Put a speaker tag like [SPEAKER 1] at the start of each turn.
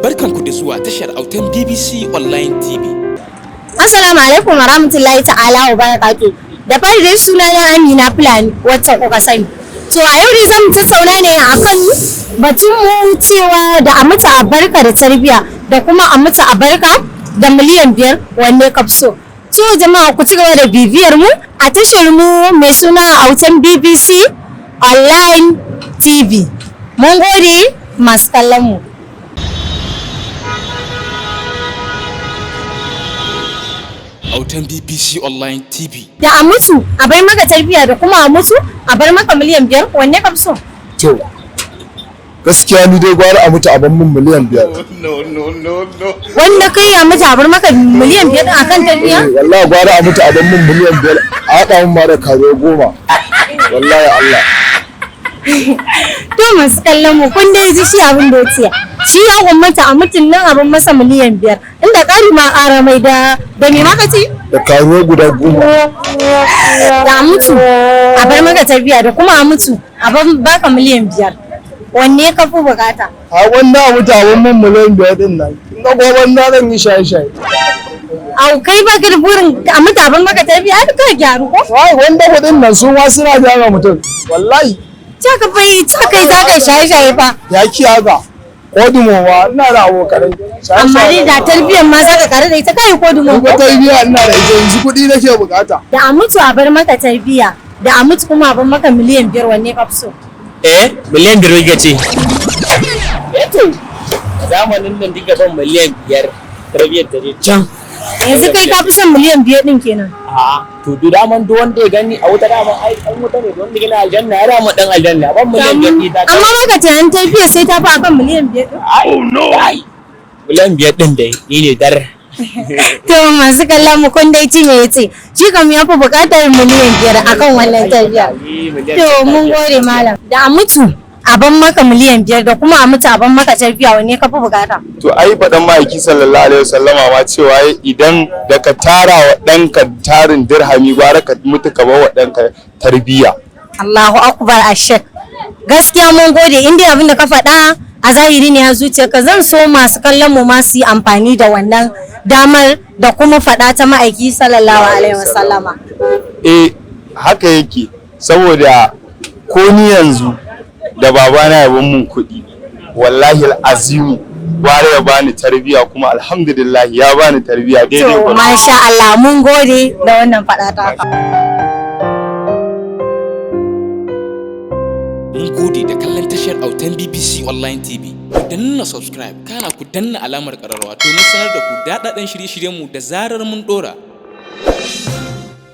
[SPEAKER 1] Barkanku da zuwa tashar Autan BBC Online TV.
[SPEAKER 2] Assalamu alaikum wa rahmatullahi ta'ala wa barakatuh. Da fari dai suna na Amina Fulani, wacce kuka sani. To, a yau dai zamu tattauna ne akan batun mu cewa da a mutu a barka da tarbiya da kuma a mutu a barka da miliyan 5, wanne ka fi so. To jama'a, ku ci gaba da bibiyar mu a tashar mu mai suna Autan BBC Online TV. Mun gode, masu kallon mu.
[SPEAKER 1] Autan BBC Online TV.
[SPEAKER 2] Da a mutu a bar maka tarbiya da kuma a mutu a bar maka miliyan 5, wanne ka fi so?
[SPEAKER 3] To, gaskiya ni dai gwara a mutu a ban min miliyan 5.
[SPEAKER 1] No, no, no, no.
[SPEAKER 2] Wanda kai a mutu a bar maka miliyan 5 din akan tarbiya?
[SPEAKER 3] Eh, wallahi gwara a mutu a ban min miliyan 5, a haɗa min ma da karuwa 10. Wallahi Allah.
[SPEAKER 2] To masu kallon mu, kun dai ji shi abin da ya ce. Shi ya gwamnati a mutun nan abin masa miliyan 5. Inda ƙari ma ƙara mai da me ma ka ce?
[SPEAKER 3] Da karuwa guda 10.
[SPEAKER 2] Da a mutu a bar maka tarbiya da kuma a mutu a bar baka miliyan 5, wanne ka fi bukata?
[SPEAKER 3] A wanda a mutu a ban min miliyan 5 din nan. Kin ga goban na zan yi shaye-shaye.
[SPEAKER 2] Au, kai baka da burin a mutu a bar maka tarbiya? Ai ka gyaru ko?
[SPEAKER 3] Wai wanda kuɗin nan su ma suna gyara mutum. Wallahi.
[SPEAKER 2] Ce ka fai ce kai za ka shaye-shaye fa.
[SPEAKER 3] Ya ki haka. Ko dumowa ina da abokanai.
[SPEAKER 2] Amma dai da tarbiyyar ma za ka karu da ita, kai ko dumo
[SPEAKER 3] Ko
[SPEAKER 2] ko?
[SPEAKER 3] tarbiya ina da ita, yanzu kuɗi nake bukata.
[SPEAKER 2] Da a mutu a bar maka tarbiyya da a mutu kuma a bar maka miliyan 5, wanne ka fi so?
[SPEAKER 4] Eh, miliyan 5 kika ce? Eh to, zamanin nan duka ban miliyan 5, tarbiyyar ta je can.
[SPEAKER 2] Yanzu kai ka fi son miliyan 5 din kenan?
[SPEAKER 4] A to, duk daman duk wanda ya gani a wuta, daman ai dan wuta ne. Wanda gina aljanna ya dama dan aljanna, ban miliyan 5 ɗin ta.
[SPEAKER 2] Amma baka tunanin tarbiyya sai ta fi akan miliyan 5 din?
[SPEAKER 4] Oh no, ai miliyan 5 din dai ni ne dar.
[SPEAKER 2] To masu kallon mu, kun dai ci me yace, shi kam ya fi buƙatar miliyan 5 akan wannan tarbiyya. To mun gode, malam. Da a mutu a ban maka miliyan 5 da kuma a mutu a ban maka tarbiyya, wanne ka fi bukata?
[SPEAKER 5] To ai faɗan ma'aiki sallallahu alaihi wasallama ma cewa idan da ka tara wa ɗanka tarin dirhami, gwara ka mutu ka bar wa ɗanka tarbiyya.
[SPEAKER 2] Allahu akbar, ashek. Gaskiya mun gode, inda abin da ka faɗa a zahiri ne a zuciyarka. Zan so masu kallon mu ma su yi amfani da wannan damar da kuma faɗa ta ma'aiki sallallahu alaihi wasallama.
[SPEAKER 5] Eh, haka yake, saboda ko ni yanzu da babana ya ban mun kuɗi, wallahi azimu gwara ya bani tarbiyya, kuma alhamdulillah ya bani tarbiyya daidai
[SPEAKER 2] To
[SPEAKER 5] gwargwado.
[SPEAKER 2] masha Allah, mun gode da wannan faɗa ta.
[SPEAKER 1] Mun gode da kallon tashar Autan BBC Online TV. Ku danna subscribe, kana ku danna alamar ƙararrawa domin sanar da ku daɗaɗɗen shirye-shiryenmu da zarar mun ɗora.